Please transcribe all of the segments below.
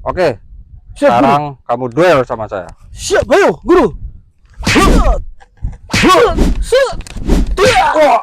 Oke, Siap, guru. sekarang kamu duel sama saya. Siap, ayo, guru. Set. Set.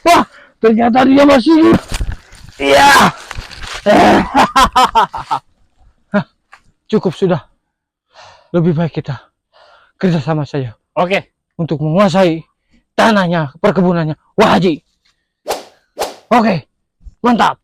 Wah, ternyata dia masih hidup. Iya. Hah, cukup sudah. Lebih baik kita kerjasama saja. Oke. Untuk menguasai tanahnya, perkebunannya Wah Haji. Oke, mantap.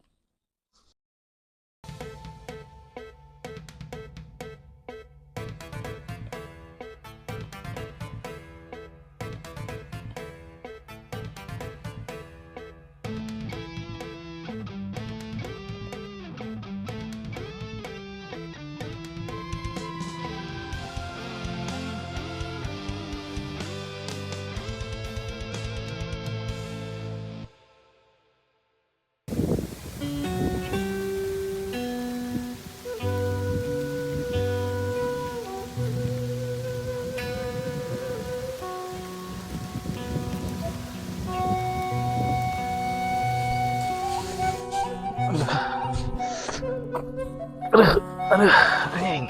Aduh, aduh, anjing.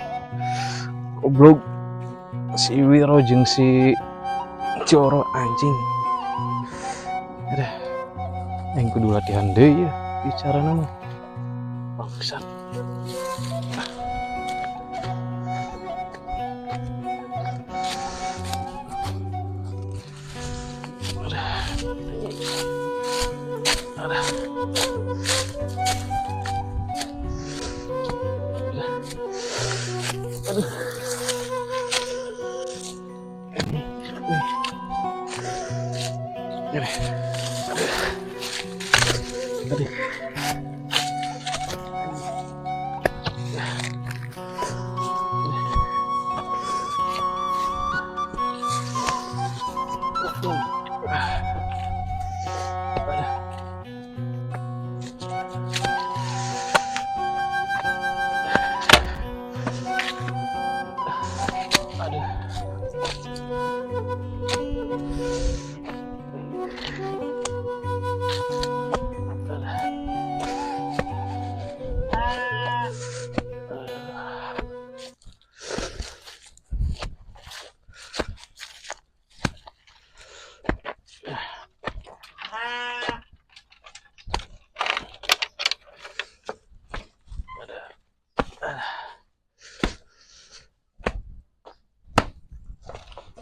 Goblok. Si Wiro jeung si Joro anjing. Aduh. Aing kudu latihan deui ya bicarana mah. Bangsat. Aduh. Aduh. Aduh. Aduh. Aduh. Aduh.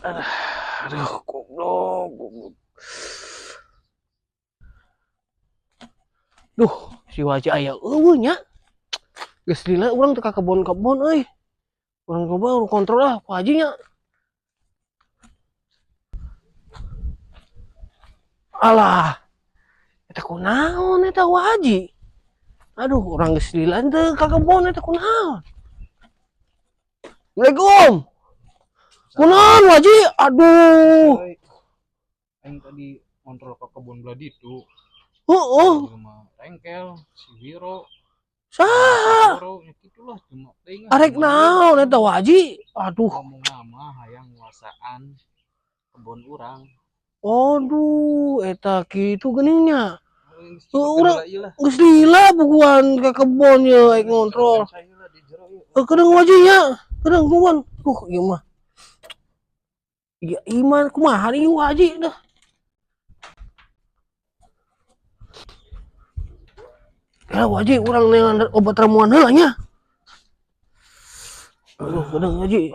Aduh, aduh, goblok, goblok. Duh, si Wah Haji aya euweuh nya. Geus lila urang teu ka kebon-kebon euy. Urang coba urang kontrol ah Pak Haji nya. Alah. Eta kunaon eta Wah Haji? Aduh, urang geus lila teu ka kebon eta kunaon? Assalamualaikum. Kunaon Wah Haji? Aduh. Aing tadi kontrol ke kebun belah ditu. Heeh. Jelema rengkel, si Wiro, Saha? Joro, nya kitulah jelema teuing ah. Arek naon eta Wah Haji? Aduh. Ngomong nama hayang nguasaan kebun urang. Aduh, eta kitu geuning nya. Oh, urang geus lila bukuan ka kebon ye aing ngontrol. Eh, kedeung Wah Haji nya. Kedeung tungguan. Duh, ieu mah. Ya iman kumaha ieu Wah Haji dah. Ya Wah Haji urang neangan obat ramuan heula nya. Aduh, kedeung Haji.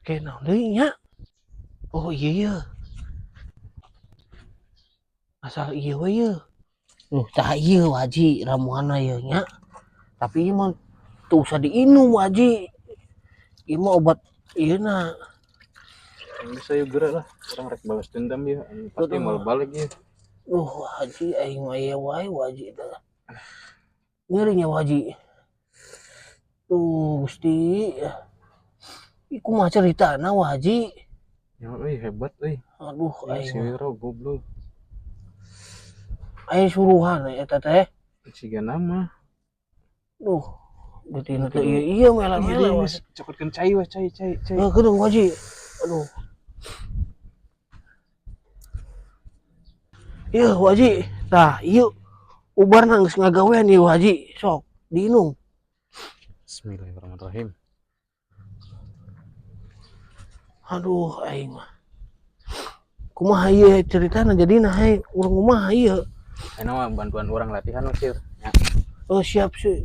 Oke, naon deui nya? Oh iya iya. Asal iya we ieu. Nuh, tah ieu Wah Haji ramuanna ieu nya. Tapi ieu mah teu usah diinum Wah Haji. Ieu mah obat ieu na. Geus ayo geura lah. Urang rek balas dendam ya. Aing pasti Betul. mau balik ya. Haji aing mah aya wae Haji teh. Ngeri nya Haji. Tuh Gusti. Ih, kumaha ceritana Haji? Ya euy hebat euy. Aduh Aing aing si mah. Wiro goblok. Aya suruhan eta teh. Siga nama. Duh, berarti teh iya iya mela-mela. Iya, geus cokotkeun cai weh, cai cai cai. Heuh, kedeung Haji. Aduh. Ieu Haji. Tah, ieu ubarna geus ngagawean ieu Haji. Sok, diinum. Bismillahirrahmanirrahim. Aduh, aing mah. Kumaha ieu ceritana jadina hai urang kumaha ieu? Ayeuna mah bantuan urang latihan we, Sir. Ya, Oh, siap sih.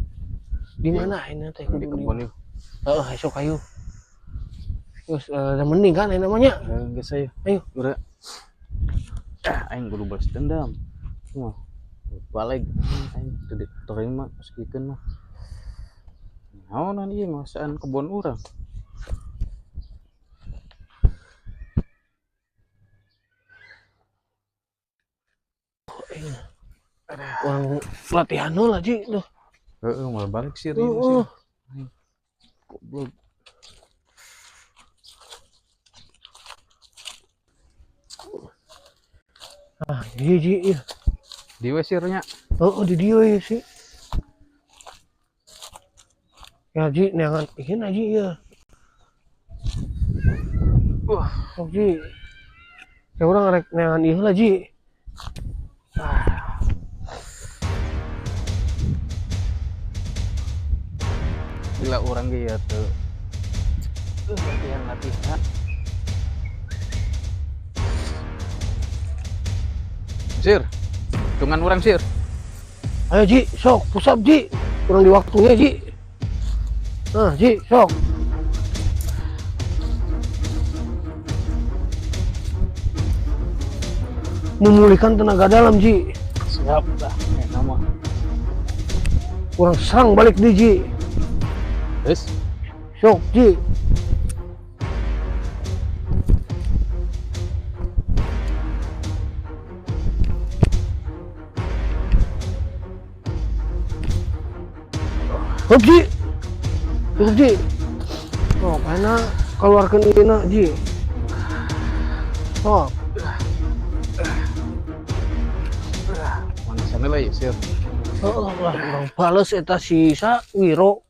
Di mana ayeuna teh di kudu di kebun yuk. Heeh, esok ayo. Terus mending kan ayeuna mah nya. Geus ayo. Ayo. Geura. Ah, aing kudu balas dendam. Wah, balik aing teu diterima sakikeun mah. Naonan ieu nguasaan kebun urang. Urang latihan heula Ji tuh. Heeh, moal balik sih ieu Heeh. sih. Aing goblok. Ah, iya Ji, ieu. Di we sir nya. Heeh, di dieu ieu sih. Ya Ji, neangan ieu Ji ieu. Wah, Sok Ji. Ya urang rek neangan ieu heula Ji. Ah, gila urang ge ya teu. Latihan-latihan. Sir, hitungan urang sir. Ayo Ji, sok pusap Ji. Kurang di waktunya Ji. Nah, Ji, sok. Memulihkan tenaga dalam Ji. Siap lah, enak mah. Kurang serang balik di Ji. Terus, Sok Ji. Hup Ji. Cukup Ji. Sok, enak keluarkan ini Ji. Sok. mana sana lah ya sir. Heeh lah, urang bales eta si sa Wiro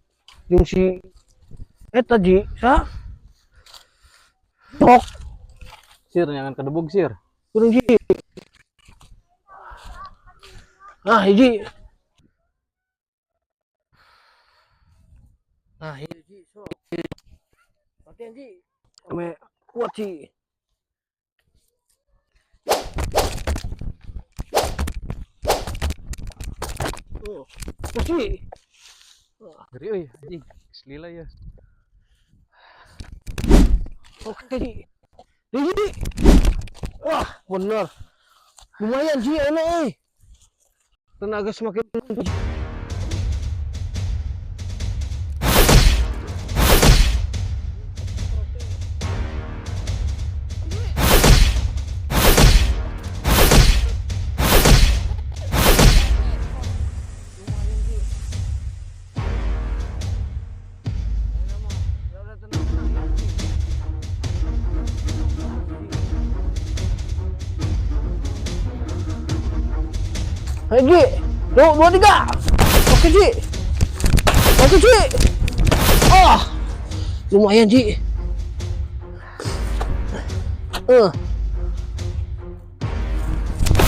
jeung si eta Ji sa. Sok, Sir, jangan kedebug sir. kurang Ji. Nah, hiji. Nah, hiji sok. Latihan Ji. Ame kuat Ji. Oh, terus Ji. Ngeri euy, anjing. Geus lila ya. Oke Ji. Ji. Wah, bener. Lumayan Ji, enak eh. Tenaga semakin. Ayo Ji, 2, 2, 3. Oke Ji, oke Ji. Ah, lumayan Ji.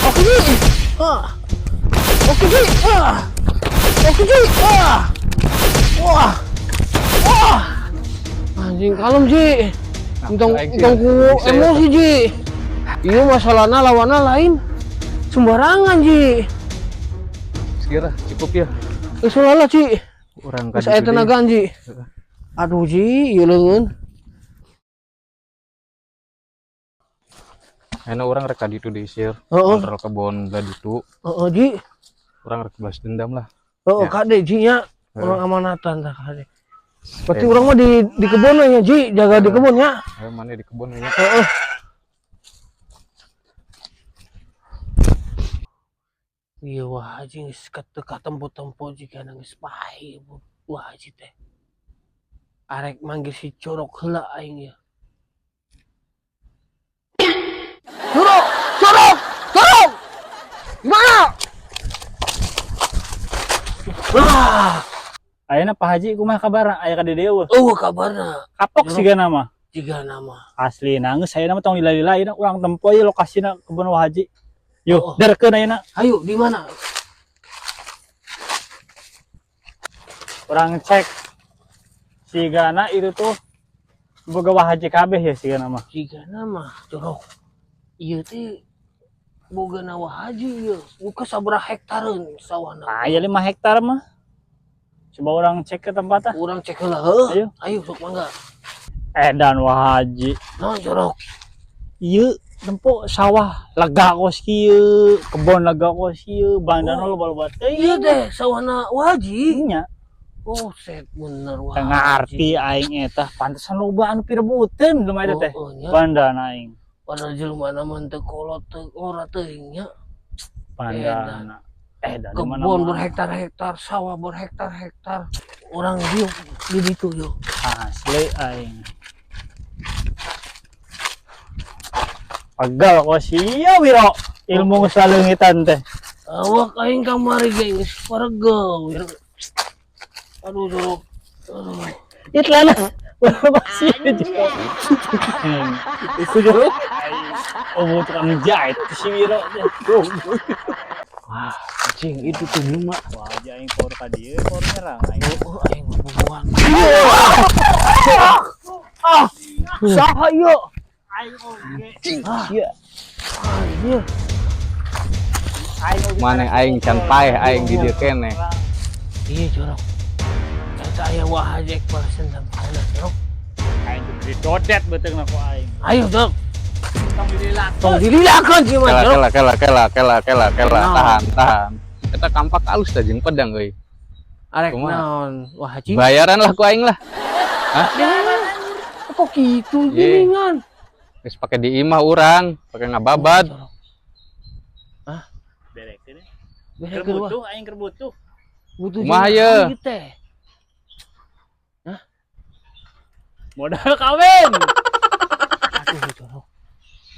Oke Ji. Ah. Oke Ji. Ah. Oke Ji. Ah. Wah. Wah. Anjing kalem Ji. Entong entong ku emosi Ji. Iya masalahnya lawannya lain sembarangan Ji. Segera cukup ya. Geus lah Ji. Urang Geus aya tenagaan Ji. Aduh Ji, ieu leungeun. Enak urang rek ka ditu deui sir. Heeh. Kontrol kebon belah ditu. Heeh Ji. Urang rek balas dendam lah. Heeh Ya. kade Ji nya. Heeh. Urang amanatan tah kade. Berarti urang mah di kebun we nya, Ji, jaga di kebun ya. Ayo mana di kebun nya. Heeh. Iya wah haji geus teu katempo-tempo jiga geus pahe wah haji teh. Arek manggil si Corok heula aing ya. Corok, Corok, Corok. Gimana? Wah, Ayeuna Pak Haji kumaha kabarna? Aya ka dieu euweuh. oh kabarna Kapok siga nama. jiga nama. Asli nangis ayeuna mah tong lila-lila ayeuna urang tempo ieu lokasina kebun Wah Haji. Yuk, Oh. derkeun ayeuna. Ayo di mana? Urang cek. Sigana itu tuh boga Wah Haji kabeh ya sigana mah. Jiga nama Corok. Ieu teh boga Wah Haji ieu. Buka sabaraha hektareun sawahna. Ah, aya 5 hektar mah. Coba urang cek ke tempat ah. Urang cek heula heuh. Ayo. Ayo sok mangga. Edan Wah Haji. Naon Corok? Ieu tempo sawah lega kos kieu, kebon lega kos kieu, bandana Oh. loba-loba teuing. Iya teh sawahna Wah Haji. Nya. Oh, set bener Wah. Teu ngarti aing eta, pantesan loba anu pirebuteun jelema eta teh. Oh, nya. Bandana aing. Padahal jelema mah teu kolot teu ora teuing nya. Bandana. Eh, dari mana? Kebun berhektar-hektar, sawah berhektar-hektar. Urang dieu di ditu yo. Asli aing. Pegal kok sia Wiro. Ilmu geus laleungitan teh. Awak aing kamari ge geus paregel. Wiro. Aduh, Jorok. Aduh. Itlana. Masih Itu jauh. Oh, tukang jahit si Wiro teh. Wah, anjing itu tuh jelema. Wah, aja aing por ka dieu, por nyerang aing. Oh, aing bubuhan. Ah, saha ieu? Aing oge. Sia. Anjir. Aing oge. Mana aing can paeh aing di dieu keneh. Iya, Jorok. Eta aya Wah Haji ek balas dendam kana, Jorok. Aing tuh beri dodet beuteungna ku aing. Ayo, Jorok. Tong dililakeun. Tong dililakeun sih mah, Kela Jorok. kela kela kela kela kela kela Naon? tahan tahan. Eta kampak alus tah jeung pedang euy. Arek Kumaha? naon Wah Haji? Bayaran lah ku aing lah. Kok gitu Ye. giningan? Geus pake di imah urang, pake ngababad. Jorok. Berekeun. Berekeun Keur wah. butuh aing keur butuh. Butuh Kumaha jeung ye? aing teh. Modal kawin. Aduh, Jorok.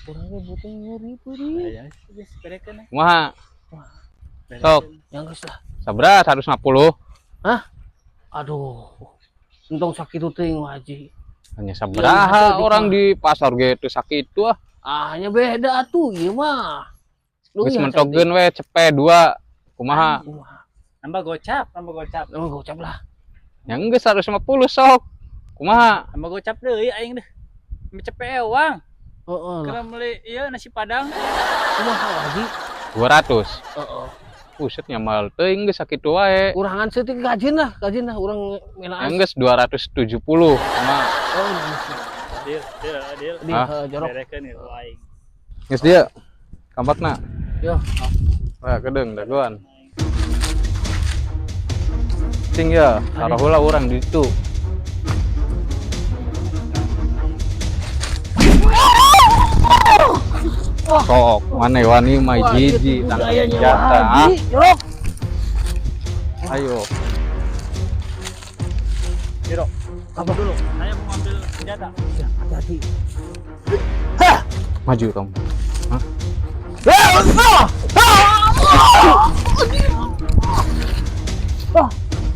Urang ge butuh nyeri peurih. Ya, geus berekeun. Kumaha? Sok. Yang geus lah. Sabaraha 150? Aduh. Entong sakitu teuing Wah Haji. Hanya sabaraha Iya, orang di pasar ge teu sakitu ah. Ah, nya beda atuh ieu mah. Lu Geus nya mentogkeun we cepe dua. Kumaha? Kumaha? Nambah gocap, nambah gocap. Nambah gocap lah. Yang geus 150 sok. Kumaha? Nambah gocap deui aing deh. Cepe ewang. Heeh lah. Keur meuli ieu nasi padang. Kumaha Wah Haji? 200. Heeh. Buset nyamal teuing geus sakitu wae. Kurangan seutik gajin lah urang melaan. Yang geus 270. Kumaha? Oh, geus. Deal, deal, deal. Di Ah. jorok. Berekeun ieu aing. Geus dia. Kampakna. Yo. Wah, kedeung dagoan. Cing ya, taruh heula urang di ditu. Sok, mana wani mah hiji tangkap Budayanya senjata. Wah ah. Haji, jorok. Ayo. Biro, kamu dulu. Saya mau ambil senjata. Ya, hati-hati. Maju kamu. Hah?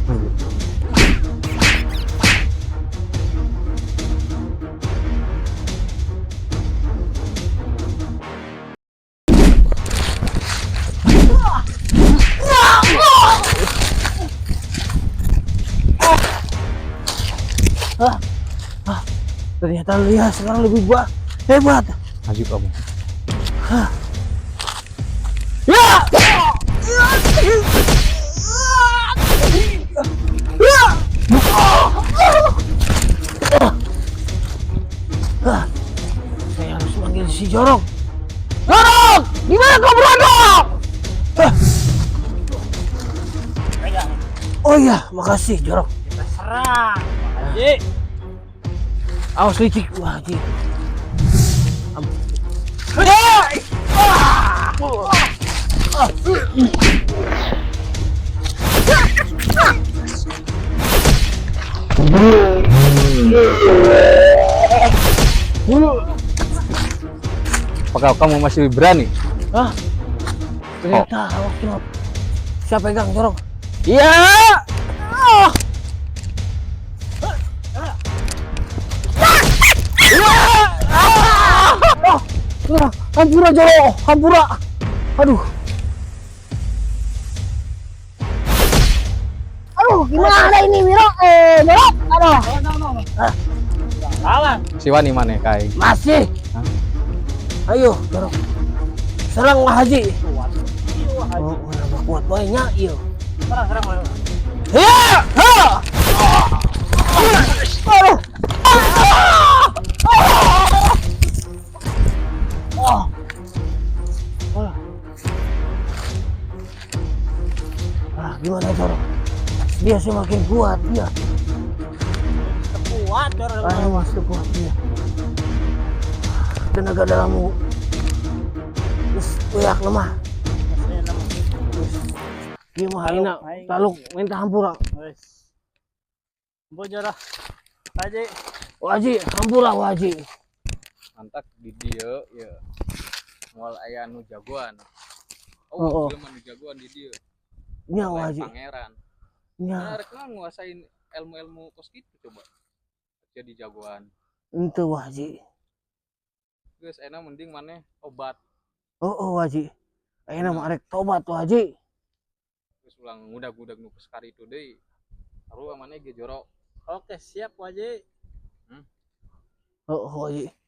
Maju. Ternyata Lia sekarang lebih hebat. Maju kamu. Ya! Saya harus manggil si Jorok. Jorok! Di mana kau berada? Pegang. Oh iya, makasih Jorok. Kita serang. Haji. Awas licik, Wah Haji. Apakah kamu masih berani? Hah? Ternyata awak cuma siapa pegang jorok? Iya. Ah. Ah, hampura jorok, hampura. Aduh. Aduh, gimana ini Wiro? Eh, Miro? Aduh. Salah. Si wani mana kai? Masih. Hah? Ayo, jorok. Serang Wah Haji. Oh, kenapa kuat banyak, iya. Serang, serang. Ya! Ha! Aduh. Oh. Ah. Ah, gimana jorok? Dia semakin kuat dia. Kuat jorok. Ah, masih kuat dia. Tenaga dalammu wis kuyak lemah. Wis. Ieu mah ayeuna taluk minta hampura. Wes. Ampun jorok. Haji. Wah Haji, hampura Wah Haji. Mantap di dieu ya. Moal aya nu jagoan. Oh, oh. Oh, jelema nu jagoan di dieu. Nya Lain Wah Haji. Pangeran. Nya, Nah, rek lah nguasain ilmu-ilmu kos gitu coba. Jadi jagoan. Henteu Wah Haji. Geus enak mending maneh obat. Oh, Wah Haji. Ayeuna mah arek tobat Wah Haji. Geus ulang ngudag-ngudag nu sekali itu deui. Sarua maneh ge jorok. Oke, siap Haji. Oh, Wah Haji.